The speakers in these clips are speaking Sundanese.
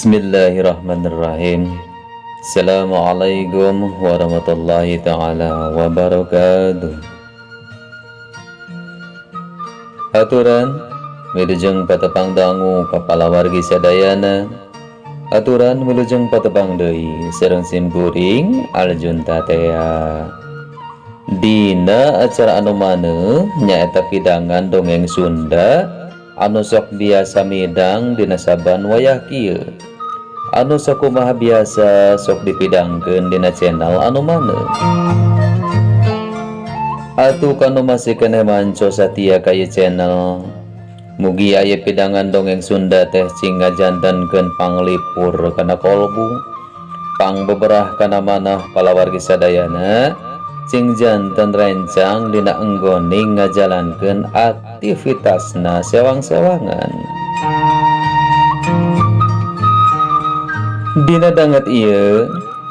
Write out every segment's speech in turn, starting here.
Bismillahirrahmanirrahim. Assalamualaikum warahmatullahi taala wabarakatuh. Aturan wilujeng patepang dangu ka palawargi sadayana. Aturan wilujeng patepang deui sareng simkuring Aljunta tea. Dina acara anu maneuh nyaeta pidangan dongeng Sunda anu sok biasa midang dina saban wayah kieu. Anu sakumaha biasa sok dipidangkeun dina channel anu maneuh. Atuh kanu masih keneh manco satia ka ieu channel. Mugi aya pidangan dongeng Sunda teh cing ngajantenkeun panglipur kana kolbu, pangbeberah kana manah palawargi sadayana, cing janten rencang dina enggoning ngajalankeun aktivitasna sewang-sewangan. Dina danget ieu,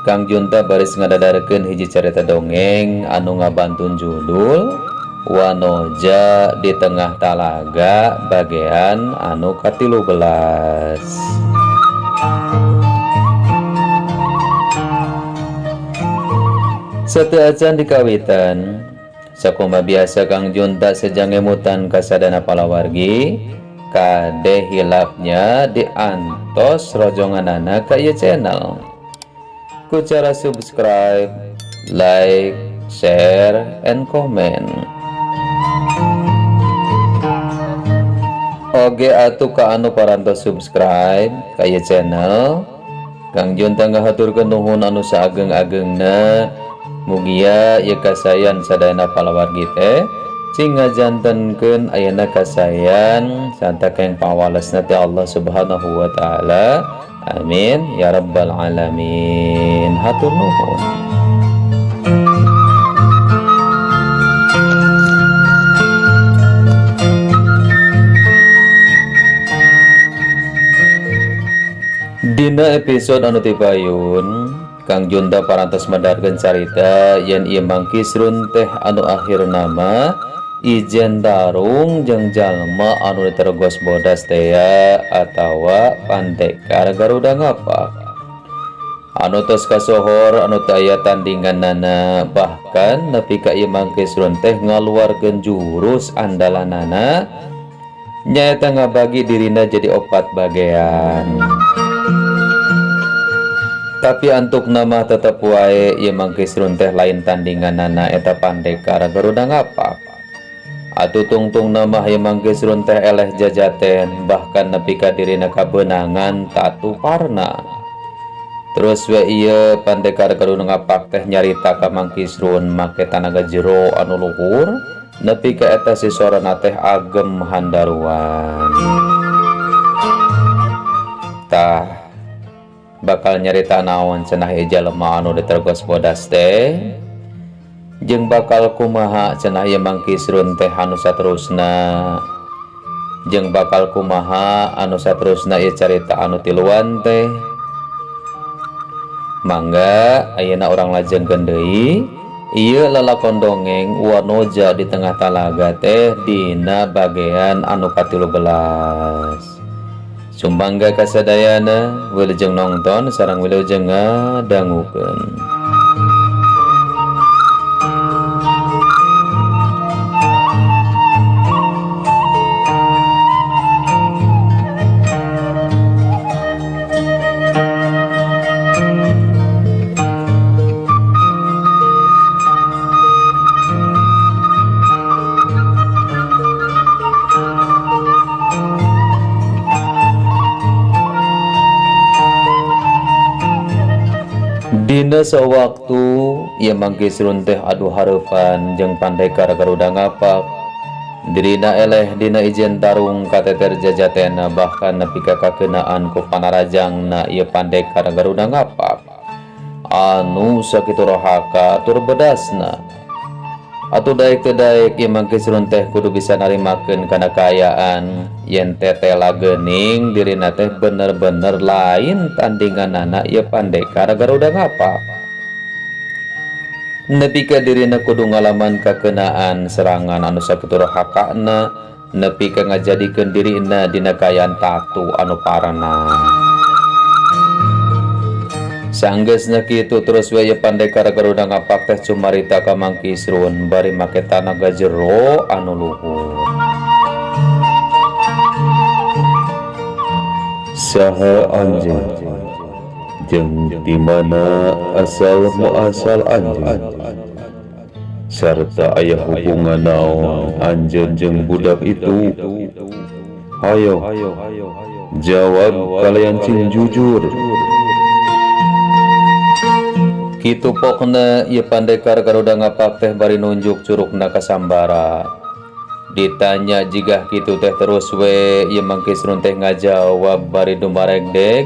Kang Junta baris ngadadarkeun hiji carita dongeng anu ngabantun judul Wanoja di Tengah Talaga bagian anu ka-13. Sateu acan dikawitan, sakumaha biasa Kang Junta sejang ngemutan kasadana palawargi, kade hilapnya diantos rojonganana ka ieu channel. Ku cara subscribe, like, share, and comment. Oge atuh ka anu parantos subscribe ka ieu channel, Kang Junta ngahaturkeun nuhun anu saageng-agengna. Mugia ieu kasayan sadayana palawargi teh cing ngajantenkeun ayeuna kasayan santa keng pawalesna ti Allah Subhanahu wa taala. Amin ya rabbal alamin. Hatur nuhun. Dina episode anu tipayun, Kang Junta parantos medarkeun carita yen ieu Mang Kisrun teh anu akhirna mah ijen tarung jeung jalma anu ditergos bodas tea atawa pandekar Garuda Ngapak. Anu tos kasohor anu teu aya tandinganana, bahkan nepi ka ieu Mang Kisrun teh ngaluarkeun jurus andalanana nyaeta ngabagi dirina jadi 4 bagian. Tapi antuk nama tetep wae ieu Mang Kisrun teh lain tandinganana eta pandekar Garuda Ngapak. Atuh tungtung nama ieu Mang Kisrun teh eleh jajaten, bahkan nepi ka dirina kabeunangan tatu parna. Terus we ieu pandekar Garuda Ngapak teh nyarita ka Mang Kisrun make tanaga jero anu luhur nepi ka eta sisorana teh agem handaruan. Tah bakal nyarita naon cenah ieu jalema anu ditergos bodas teh, jeung bakal kumaha cenah ieu Mang Kisrun teh anu saterusna, jeung bakal kumaha anu saterusna ieu carita anu tiluan teh. Mangga ayeuna urang lajengkeun deui ieu lalakon dongeng Wanoja di Tengah Talaga teh dina bagian anu ka-13. Sumangga kasadayana wilujeng nongton sareng wilujeng ngadangukeun. Dina sewaktu ieu Mang Kisrun teh adu hareupan jeung pandekar Garuda Ngapak. Dirina eleh dina ijen tarung kateter jajatena bahkan nepi ka kakeunaan ku panarajangna ieu pandekar Garuda Ngapak. Anu sakitu rohaka tur bedasna. Atuh daek teu daek ieu Mang Kisrun teh kudu bisa narimakeun kana kaayaan yen tetela geuning dirina teh bener-bener lain tandinganana ieu pandekar Garuda Ngapak. Nepi ka dirina kudu ngalaman kakeunaan serangan anu sakitu rohakana nepi ka ngajadikeun dirina dina kaayaan tatu anu parana. Sanggeusna kitu terus we ieu Pandekar Garuda Ngapak teh cumarita ka Mang Kisrun bari make tanaga jero anu luhur. Saha anjeun jeung di mana asal muasal anjeun sarta aya hubungan naon anjeun jeung budak itu? Hayo jawab kalian cing jujur. Kitu pokna ieu Pandekar Garuda Ngapak teh bari nunjuk curugna ka Sambara. Ditanya jigah kitu teh terus we ieu Mang Kisrun teh ngajawab bari dumaregdeg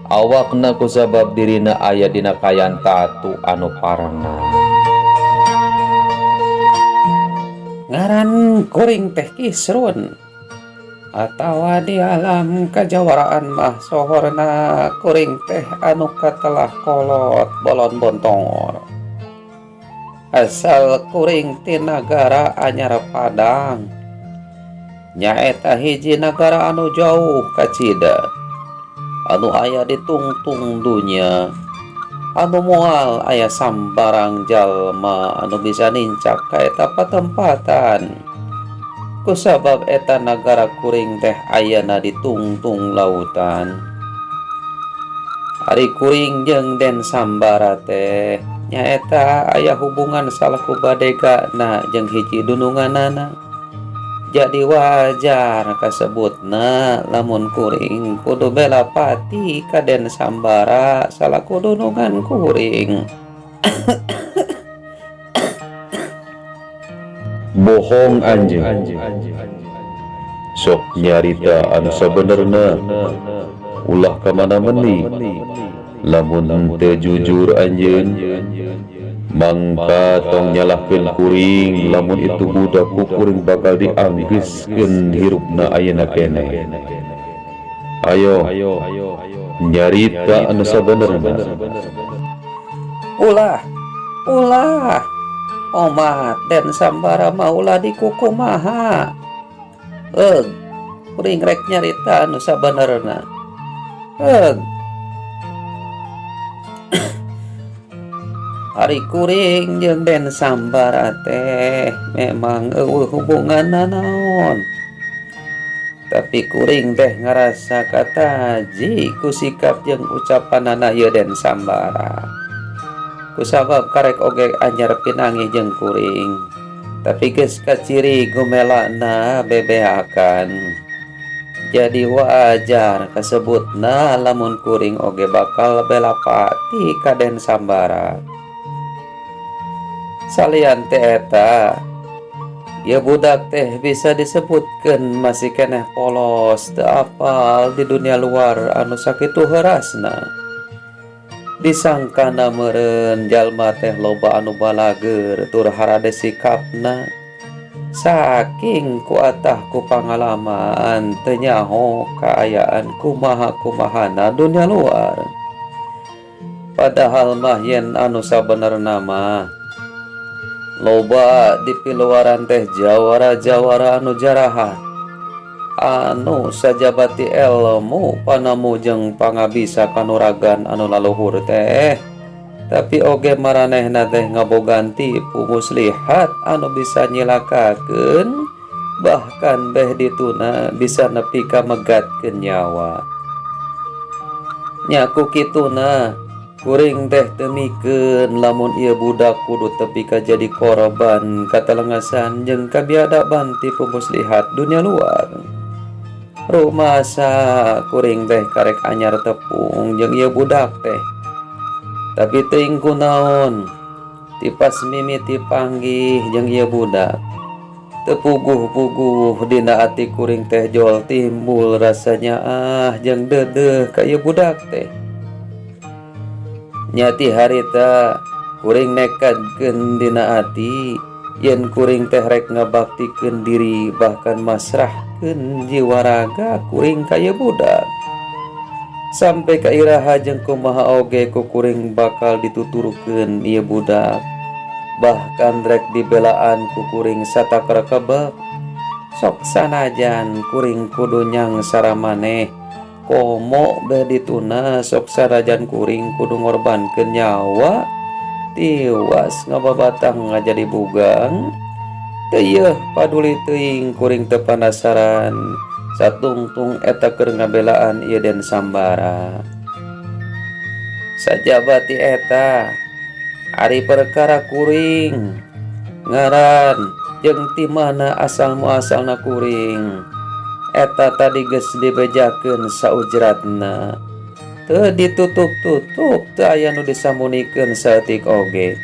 awakna kusabab dirina aya dina kayan tatu anu parna. Ngaran kuring teh Kisrun atawa di alam kajawaraan mah sohorna kuring teh anu katelah kolot bolon bontongor. Asal kuring ti nagara Anyar Padang, nyaeta hiji nagara anu jauh kacida, anu aya di tungtung dunya, anu moal aya sambarang jalma anu bisa nincak ka eta patempatan. Kusabab eta nagara kuring teh ayana di tungtung lautan. Ari kuring jeung Den Sambara teh nyaeta aya hubungan salaku badegana jeung hiji dununganana. Jadi wajar kasebutna lamun kuring kudu bela pati ka Den Sambara salaku dunungan kuring. Bohong anjeun. Sok nyarita anu sabenerna, ulah ka mana meni. Lamun teu jujur anjeun, mangka tong nyalahkeun kuring lamun itu budak ku kuring bakal dianggeuskeun hirupna ayeuna keneh. Ayo nyarita anu sabenerna. Ulah, ulah. Omat Den Sambara mah ulah dikukumaha. Eug, kuring rek nyarita anu sabenerna. Eug. Ari kuring jeung Den Sambara teh memang eueuh hubunganna naon. Tapi kuring teh ngarasa kataji ku sikap jeung ucapanana ieu Den Sambara. Kusabab karek oge anyar pinangi jeung kuring, tapi geus kaciri gumelana bebeakan. Jadi wajar kasebutna lamun kuring oge bakal bela pati ka Den Sambara. Salian teh eta, ieu budak teh bisa disebutkeun masih keneh polos teu apal di dunia luar anu sakitu heurasna. Disangkana meureun jalma teh loba anu balager tur harade sikapna. Saking kuatah ku pangalaman teu nyaho kaayaan kumaha-kumahana dunia luar. Padahal mah yen anu sabenerna mah loba di piluaran teh jawara-jawara anu jarahan, anu sajabati ilmu panamu jeung pangabisa kanuragan anu laluhur teh, tapi oge maranehna teh ngabogaan tipu muslihat anu bisa nyilakakeun, bahkan beh dituna bisa nepi ka megatkeun nyawa. Nya ku kituna kuring teh teu mikeun lamun ieu budak kudu tepi ka jadi korban katelengasan jeung kabiadaban tipu muslihat dunia luar. Rumasa kuring teh karek anyar tepung jeung ieu budak teh. Tapi teuing kunaon tipas mimiti panggih jeung ieu budak. Teu puguh-puguh dina ati kuring teh jol timbul rasanya ah jeung deudeuh ka ieu budak teh. Nyati harita kuring nekadkeun dina ati yen kuring teh rek ngabaktikeun diri bahkan masrahkeun jiwa raga kuring ka ieu budak. Sampai ka iraha jeung kumaha oge ku kuring bakal dituturkeun ieu budak, bahkan rek dibelaan ku kuring satakrekebek. Sok sanajan kuring kudu nyangsara maneh Komo beh dituna sok sanajan kuring kudu ngorbankeun nyawa tiwas ngababatang ngajadi bugang teu yeuh paduli teuing kuring teu panasaran satungtung eta keur ngabelaan ieu Den Sambara. Sajaba ti eta ari perkara kuring ngaran jeung ti mana asal muasalna kuring eta tadi geus dibejakeun saujratna teu ditutup-tutup teu aya nu disambunikeun saeutik oge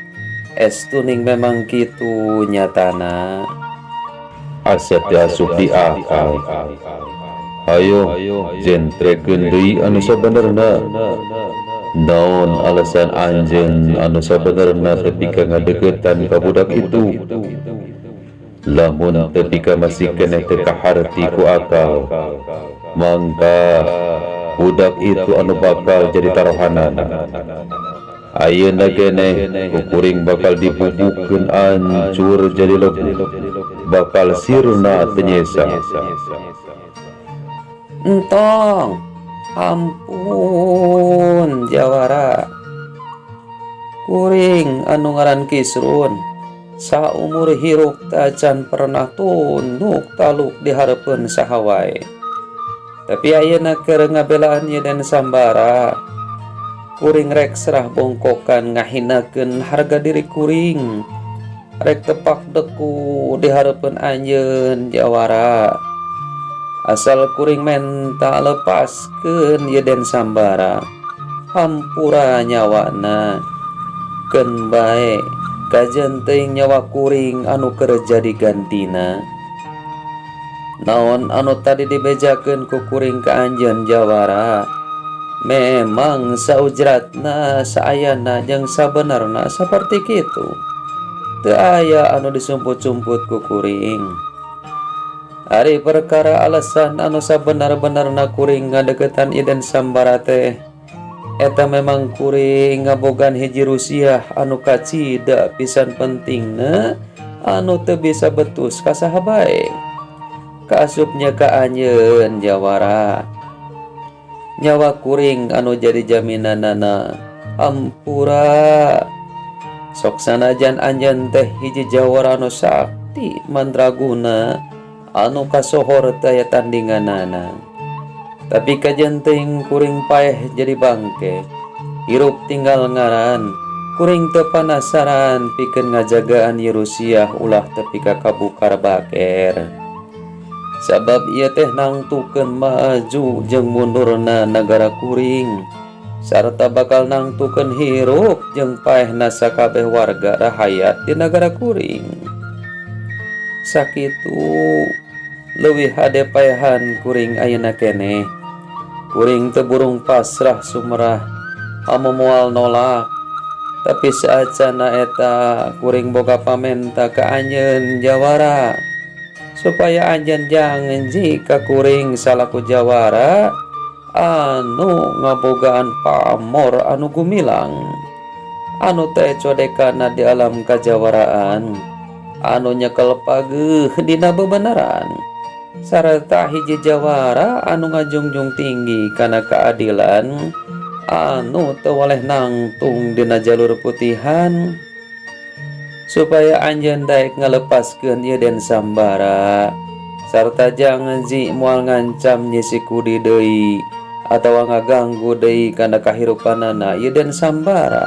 estuning memang kitu nyatana. Asa teu asup di akal. Hayo jentrekeun deui anu sabenerna. Naon alasan anjeun anu sabenerna tepi ka ngadeuketan ka budak itu? Lamun tepi ka masih keneh teu kaharti ku akal, mangka budak itu anu bakal jadi taruhanana. Ayeuna keneh ku kuring bakal dibubukeun ancur jadi lebu, bakal sirna teu nyesa. Entong, ampun jawara, kuring anu ngaran Kisrun saumur hirup tacan pernah tunduk taluk di hareupeun saha wae. Tapi ayeuna keur ngabelaan ieu Den Sambara, kuring rek serah bongkokan ngahinakeun harga diri kuring, rek tepak deku di hareupeun anjeun jawara. Asal kuring menta lepaskeun ieu Den Sambara, hampura nyawana keun bae kajen teuing nyawa kuring anu keur jadi gantina. Naon anu tadi dibejakeun ku kuring ka anjeun jawara, memang saujratna saayana jeung sabenerna saperti kitu. Teu aya anu disumput-sumput ku kuring. Ari perkara alasan anu sabenar-benarna kuring ngadeukeutan Iden Sambara teh, eta memang kuring ngabogaan hiji rusiah anu kacida pisan pentingna anu teu bisa betus ka saha bae. Kaasupnya ka anjeun jawara, nyawa kuring anu jadi jaminanana hampura. Sok sanajan anjeun teh hiji jawara anu sakti mandraguna anu kasohor teh aya tandinganana, tapi kajen teuing kuring paeh jadi bangke, hirup tinggal ngaran. Kuring teu panasaran pikeun ngajagaan Yerusiah ulah tepi ka kabukar baker. Sabab ieu teh nangtukeun maju jeung mundurna nagara kuring, sarta bakal nangtukeun hirup jeung paehna sakabeh warga rahayat di nagara kuring. Sakitu leuwih hade paehan kuring ayeuna keneh. Kuring teu burung pasrah sumerah, amo moal nolak. Tapi saacana eta kuring boga pamenta ka anjeun jawara, supaya anjeun janji ka kuring salaku jawara anu ngabogaan pamor anu gumilang, anu teh codekana di alam kajawaraan, anu nyekel pageuh dina bebeneran, sarta hiji jawara anu ngajungjung tinggi kana keadilan, anu teu waleh nangtung dina jalur putihan, supaya anjeun daek ngalepaskeun ieu Den Sambara, sarta janji moal ngancam Nyi Kudi deui atawa ngaganggu deui kana kahirupanana ieu Den Sambara.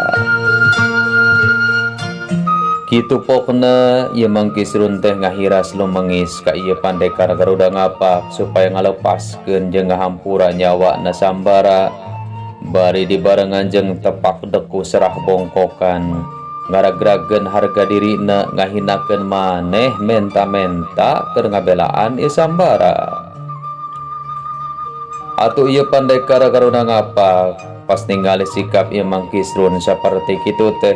Kitu pokna ieu Mang Kisrun teh ngahiras lumengis ka ieu pandekar Garuda ngapak supaya ngalepaskeun jeung ngahampura nyawana Sambara, bari dibarengan jeung tepak deku serah bongkokan ngaragrageun harga dirina ngahinakeun maneh menta-menta keur ngabelaan ieu Sambara. Atuh ieu pandekar Garuda ngapak pas ningali sikap ieu Mang Kisrun saperti kitu teh,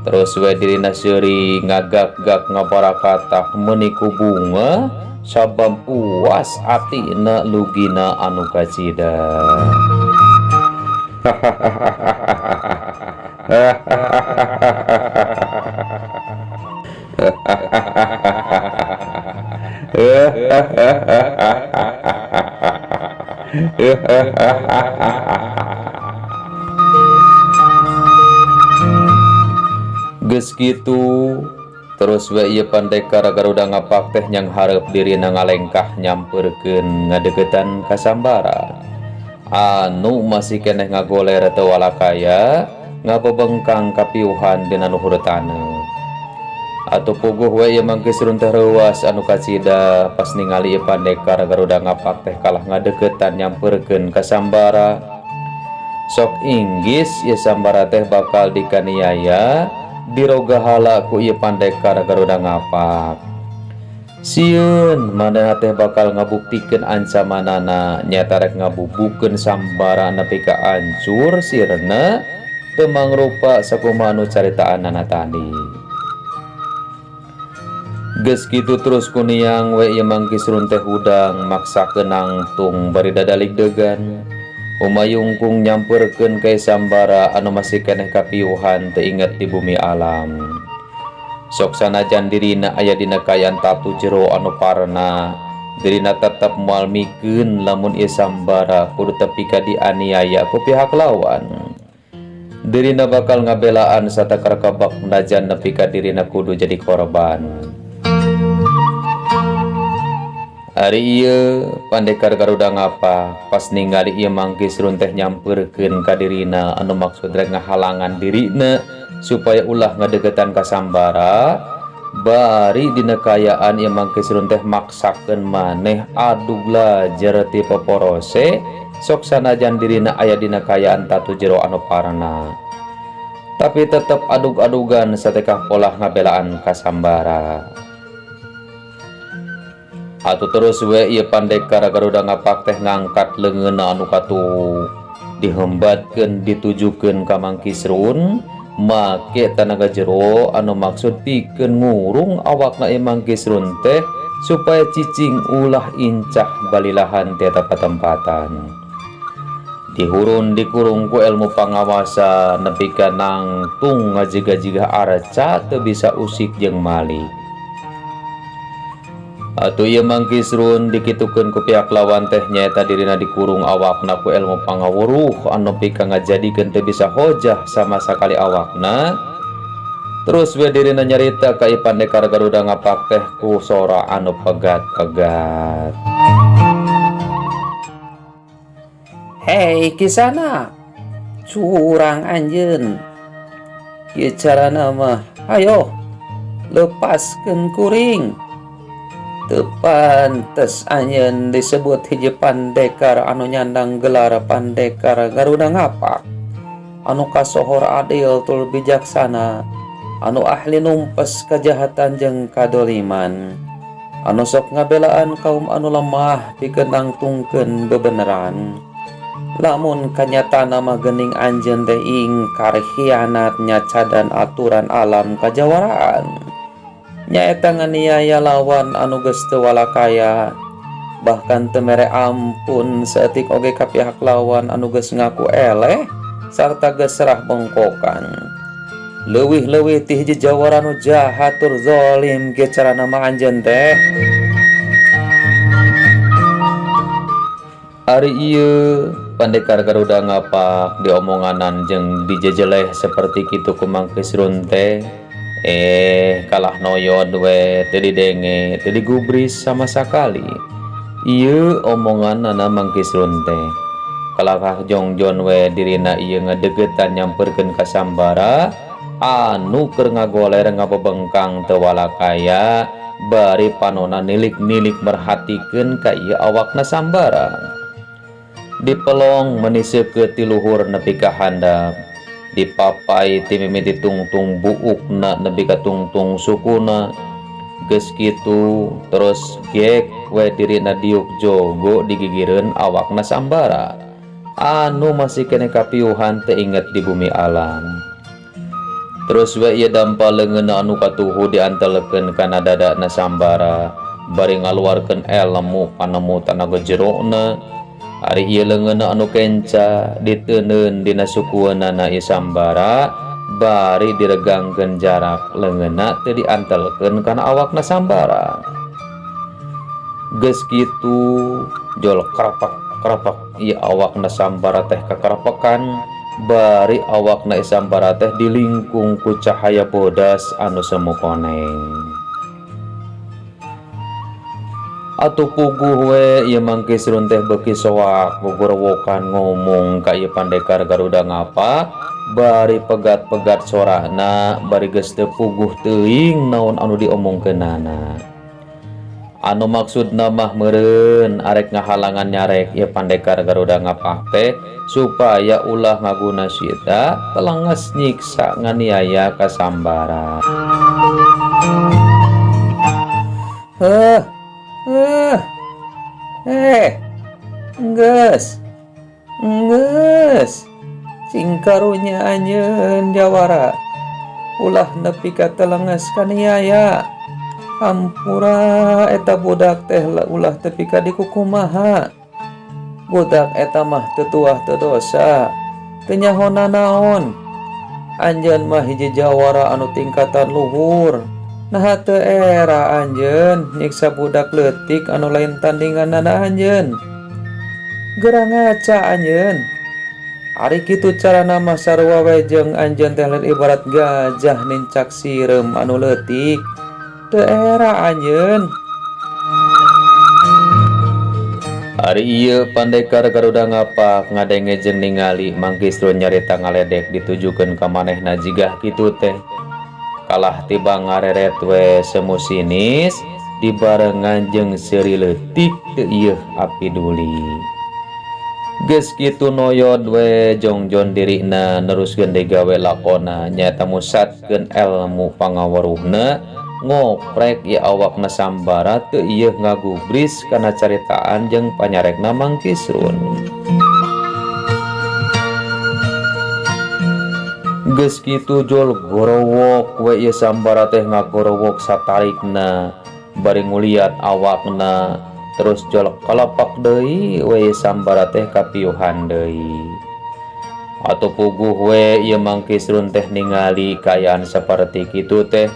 terus we dirina seuri ngagak-gak ngabarakatak meuni ku bunga sabab puas atina lugina anu kacida. Geus kitu terus we ieu Pandekar Garuda Ngapak teh nyanghareup dirina ngalengkah nyamperkeun ngadeukeutan ka Sambara anu masih keneh ngagoler teu walakaya ngabebengkang kapiuhan dina luhur taneuh. Atuh puguh we ieu Mangkisrun teh reuas anu kacida pas ningali ieu Pandekar Garuda Ngapak teh kalah ngadeukeutan nyamperkeun ka Sambara. Sok inggis ieu Sambara teh bakal dikaniaya dirogahala ku ieu Pandekar Garuda Ngapak. Sieun manehna teh bakal ngabuktikeun ancamanana nyata rek ngabubukeun Sambara nepi ka ancur sirna teu mangrupa sakumaha anu caritaanana tadi. Geus kitu terus kuniang we ieu Mangkisrun teh hudang maksakeun nangtung bari dadalig-degan. Umayungkung nyamperkeun ka Sambara anu masih keneh kapiuhan teu inget di bumi alam. Sok sanajan dirina aya dina kaayaan tatu jero anu parna, dirina tetep moal mikeun lamun ieu Sambara kudu tepi ka dianiaya ku pihak lawan. Dirina bakal ngabelaan satakar kabak najan nepi ka dirina kudu jadi korban. Ari ieu Pandekar Garuda Ngapak pas ningali ieu Mangkisrun teh nyamperkeun ka dirina anu maksud rek ngahalangan dirina supaya ulah ngadeukeutan ka Sambara, bari dina kaayaan ieu Mangkisrun teh maksakeun maneh adug lajer ti poporose sok sanajan dirina aya dina kaayaan tatu jero anu parna. Tapi tetep adug-adugan satekah polah ngabelaan ka Sambara. Atuh terus we ieu Pandekar Garuda Ngapak teh ngangkat leungeunna anu katuhu dihembatkeun ditujukeun ka Mangkisrun make tanaga jero anu maksud pikeun ngurung awakna ieu Mangkisrun teh supaya cicing ulah incah balilahan ti eta patempatan. Dihurun dikurung ku ilmu pangawasa nepi ka nangtung ngajiga-jiga arca teu bisa usik jeung mali. Atuh ieu Mangkisrun dikitukeun ku pihak lawan teh nyaeta dirina dikurung awakna ku ilmu pangawuruh anu pika ngajadikeun teu bisa hojah sama sakali awakna. Terus we dirina nyarita ka ieu Pandekar Garuda Ngapak teh ku sora anu pegat-pegat. Hei Kisana, curang anjeun. Ieu carana mah, ayo lepaskeun kuring. Teu pantes anjeun disebut hiji pandekar anu nyandang gelar Pandekar Garuda Ngapak, anu kasohor adil tur bijaksana, anu ahli numpes kajahatan jeung kadoliman, anu sok ngabelaan kaum anu lemah pikeun nangtungkeun bebeneran. Lamun kanyatana mah geuning anjeun teh ingkar hianat nyacadan aturan alam kajawaraan. Nyaeta nganiaya lawan anu geus teu walakaya, bahkan teu mere ampun saeutik oge ka pihak lawan anu geus ngaku eleh sarta geus serah bengkokan. Leuwih-leuwih ti hiji jawara nu jahat tur zalim ge carana mah anjeun teh. Ari ieu Pandekar Garuda Ngapak diomonganan jeung dijejeleh seperti kitu ku Mangkisrun teh. Kalah noyod we teu didenge teu digubris sama sakali. Ieu omonganana Mangkisrun teh. Kalahkah jongjon we dirina ieu ngadeukeutan nyamperkeun ka Sambara anu keur ngagoler ngabebengkang teu walakaya bari panona nilik-nilik merhatikeun ka ieu awakna Sambara. Dipelong meni seukeut ti luhur nepi ka handap, dipapai ti mimiti tungtung buukna nepi ka tungtung sukuna. Geus kitu terus gek we dirina diuk jogo digigireun awakna Sambara anu masih keneh kapiuhan teu inget di bumi alam. Terus we ieu dampa leungeunna anu katuhu diantelekeun kana dadana Sambara bari ngaluarkeun elmu panemu tanaga jerona. Ari ieu leungeunna anu kenca diteundeun dina sukueunana ieu Sambara bari diregangkeun jarak leungeunna teu diantelkeun kana awakna Sambara. Geus kitu jol krapak Krapak-krapak ieu awakna Sambara teh kakarapekan bari awakna Sambara teh dilingkung ku cahaya bodas anu semu koneng. Atuh puguh we ieu Mang Kisrun teh beuki soak gogorowokan ngomong ka ieu Pandekar Garuda Ngapak bari pegat-pegat sorana bari geus teu puguh teuing naon anu diomongkeunana. Anu maksudna mah meureun arek ngahalangan nyarek ieu Pandekar Garuda Ngapak teh supaya ulah ngaguna sita telenges nyiksa nganiaya ka Sambara. Heh, heh, eh, geus, geus, cing karunya anjeun jawara, ulah nepi ka telenges kaniaya. Hampura eta budak teh ulah tepi ka dikukumaha. Budak eta mah teu tuah teu dosa, teu nyaho nanaon. Anjeun mah hiji jawara anu tingkatan luhur. Naha teu era anjeun nyiksa budak leutik anu lain tandinganana anjeun. Geura ngaca anjeun. Ari kitu carana mah sarua we jeung anjeun teh lain ibarat gajah nincak sireum anu leutik. Teu era anjeun. Ari ieu Pandekar Garuda Ngapak ngadenge jeung ningali Mang Kisrun nyarita ngaledek ditujukeun ka manehna jigah kitu teh. Kalah tibang ngareret we semu sinis dibarengan jeung seuri leutik teu ieuh api duli. Geus kitu noyod we jongjon dirina neruskeun deui gawe lakona nyaeta musatkeun elmu pangaweruhna ngoprek ieu awakna Sambara teu ieuh ngagubris kana caritaan jeung panyarekna Mang Kisrun. Geus kitu jol gorowok we ieu Sambara teh ngagorowok satarikna bari nguliat awakna terus jol kalapak deui we ieu Sambara teh kapiuhan deui. Atuh puguh we ieu Mang Kisrun teh ningali kaayaan saperti kitu teh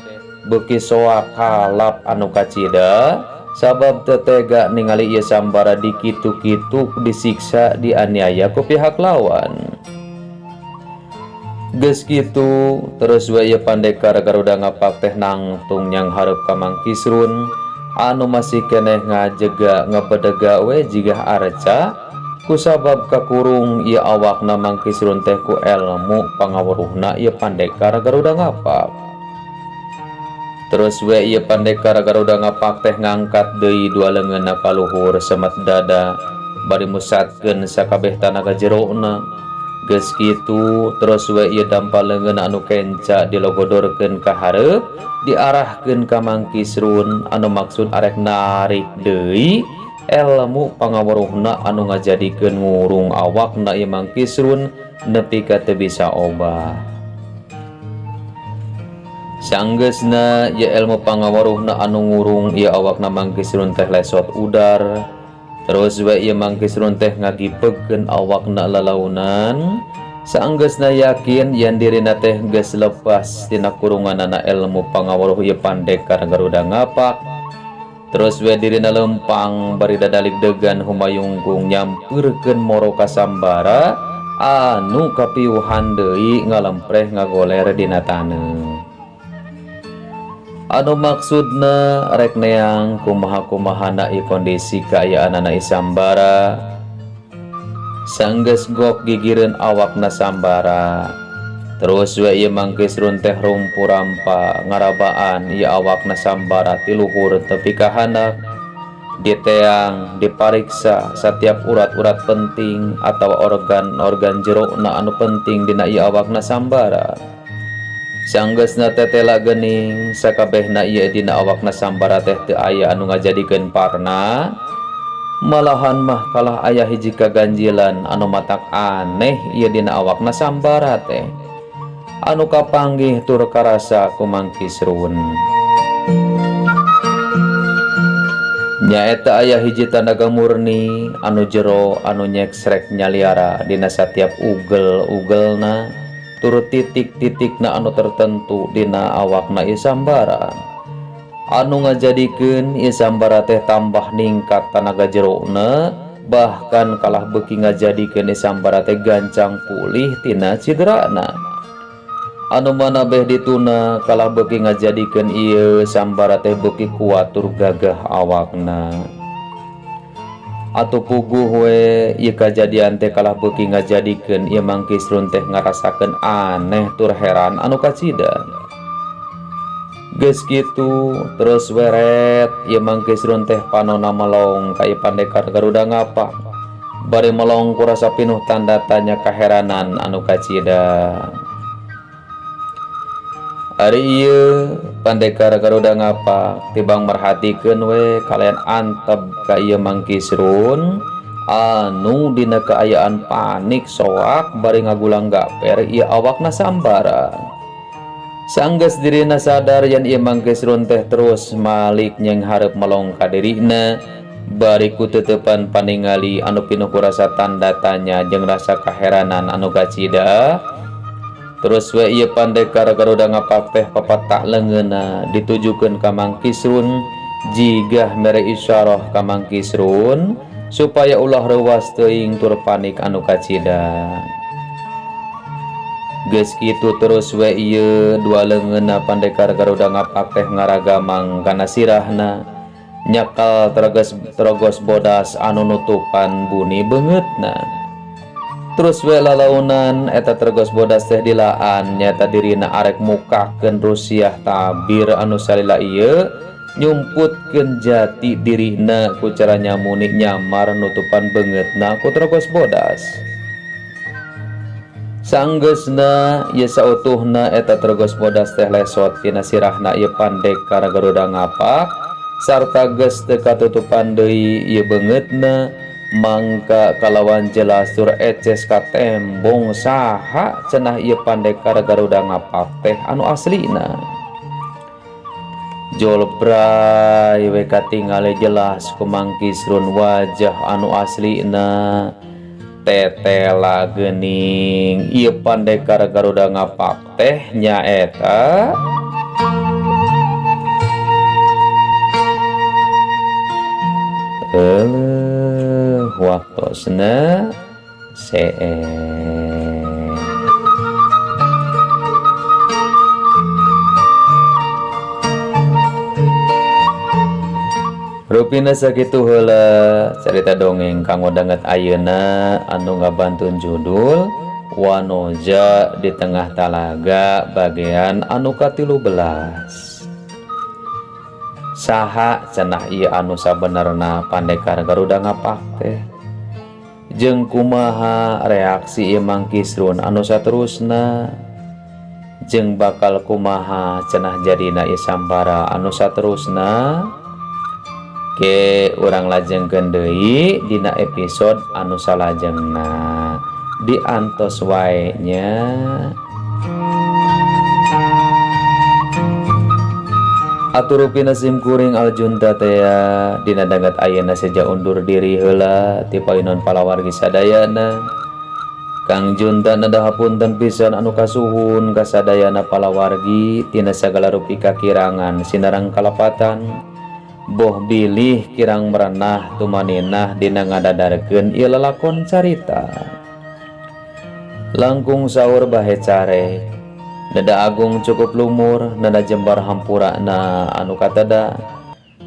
beuki soak kalap anu kacida sabab teu tega ningali ieu Sambara dikitu-kitu disiksa dianiaya ku pihak lawan. Geus kitu terus we ieu Pandekar Garuda Ngapak teh nangtung nyang hareup ka Mang Kisrun anu masih keneh ngajega ngebedega we jigah arca kusabab kakurung ieu awakna Mang Kisrun teh ku elmu pangaweruhna ieu Pandekar Garuda Ngapak. Terus we ieu Pandekar Garuda Ngapak teh ngangkat deui dua leungeunna ka luhur semet dada bari musatkeun sakabeh tanaga jerona. Geus kitu terus we ieu dampal leungeun anu kenca dilogodorkeun ka hareup diarahkeun ka Mang Kisrun anu maksud arek narik deui elmu pangaweruhna anu ngajadikeun ngurung awakna ieu Mang Kisrun nepi ka teu bisa obah. Sanggeusna ieu elmu pangaweruhna anu ngurung ieu awakna Mang Kisrun teh lesot udar. Terus we ieu Mang Kisrun teh ngagipegkeun awakna lalaunan. Sanggeusna yakin yen dirina teh geus lepas tina kurunganana elmu pangaweruh ieu Pandekar Garuda Ngapak. Terus we dirina lempang bari dadalig-degan humayungkung nyampeurkeun moro ka Sambara anu kapiuhan deui ngalempreh ngagoler dina taneuh. Anu maksudna rek neang kumaha-kumahana ieu kondisi kaayaanana ieu Sambara. Sanggeus gok gigireun awakna Sambara. Terus we ieu Mang Kisrun teh rumpu-rampa ngarabaan ieu awakna Sambara ti luhur tepi ka handap. Diteang, dipariksa setiap urat-urat penting atau organ-organ jerona anu penting dina ieu awakna Sambara. Sanggeusna tetela geuning sakabehna ieu dina awakna Sambara teh teu aya anu ngajadikeun parna. Malahan mah kalah aya hiji kaganjilan anu matak aneh ieu dina awakna Sambara teh anu kapanggih tur karasa ku Mang Kisrun. Nyaeta aya hiji tanaga murni anu jero anu nyeksrek nyaliara dina satiap ugel-ugelna tur titik-titikna anu tertentu dina awakna ieu Sambara. Anu ngajadikeun ieu Sambara teh tambah ningkat tanaga jerona Bahkan kalah beuki ngajadikeun Sambara teh gancang pulih tina ciderana. Anu mana beh dituna kalah beuki ngajadikeun ieu Sambara teh beuki kuat tur gagah awakna. Atuh puguh we ieu kajadian teh kalah beuki ngajadikeun ieu Mang Kisrun teh ngarasakeun aneh tur heran anu kacida. Geus kitu terus weret ieu Mang Kisrun teh panona melong ka ieu Pandekar Garuda Ngapak. Bari melong ku rasa pinuh tanda tanya kaheranan anu kacida. Ari ieu Pandekar Garuda Ngapak tibang merhatikeun we kalayan antep ka ieu Mang Kisrun anu dina kaayaan panik soak bari ngagulang gaper ieu awakna Sambara. Sanggeus dirina sadar yen ieu Mang Kisrun teh terus malik nyeng hareup melong ka dirina bari ku teuteupan paningali anu pinuh ku rasa tanda tanya jeung rasa kaheranan anu kacida. Terus we ieu Pandekar Garuda Ngapak teh papatak leungeunna ditujukeun ka Mang Kisrun jigah mere isyarah ka Mang Kisrun supaya ulah reuwas teuing tur panik anu kacida. Geus kitu terus we ieu dua leungeunna Pandekar Garuda Ngapak teh ngaragamang kana sirahna nyakal terogos bodas anu nutupan buni beungeutna. Terus we lalaunan eta tergos bodas teh dilaan nyata dirina arek mukakeun rusiah tabir anu salila ieu nyumputkeun jati dirina ku cara nyamuni nyamar nutupan beungeutna ku tergos bodas. Sanggeusna ieu sautuhna eta tergos bodas teh lesot tina sirahna ieu Pandekar Garuda Ngapak sarta geus teu katutupan deui ieu beungeutna. Mangka kalawan jelas tur eces katembong saha cenah ieu Pandekar Garuda Ngapak teh anu aslina. Jolbray we katingali jelas ku Mang Kisrun wajah anu aslina. Tetela geuning ieu Pandekar Garuda Ngapak teh nyaeta waktosna seeng. Rupina sakitu heula carita dongeng kanggo danget ayeuna anu ngabantun judul Wanoja di Tengah Talaga bagian anu ka-13. Saha cenah ieu anu sabenerna Pandekar Garuda Ngapak teh jeung kumaha reaksi ieu Mang Kisrun anu saterusna jeung bakal kumaha cenah jadina ieu Sambara anu saterusna. Ke urang lajengkeun deui dina episode anu salajengna diantos wae nya. Atur rupina sim kuring Aljunta tea dina danget ayeuna seja undur diri heula ti painon palawargi sadayana. Kang Junta nada hapunten pisan anu kasuhun kasadayana palawargi tina sagala rupi kakirangan sinarang kalapatan. Boh bilih kirang merenah tumaninah dina ngadadarkeun ieu lalakon carita. Langkung saur bahe care. Nada agung cukup lumur, nada jembar hampurana anu katada.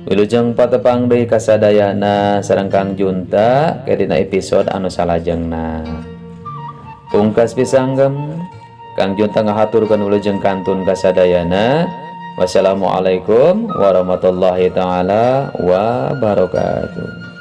Wilujeng patepang deui kasadayana sareng Kang Junta ke dina episode anu salajengna. Pungkas pisanggem, Kang Junta ngahaturkeun wilujeng kantun kasadayana. Wassalamualaikum warahmatullahi taala wabarakatuh.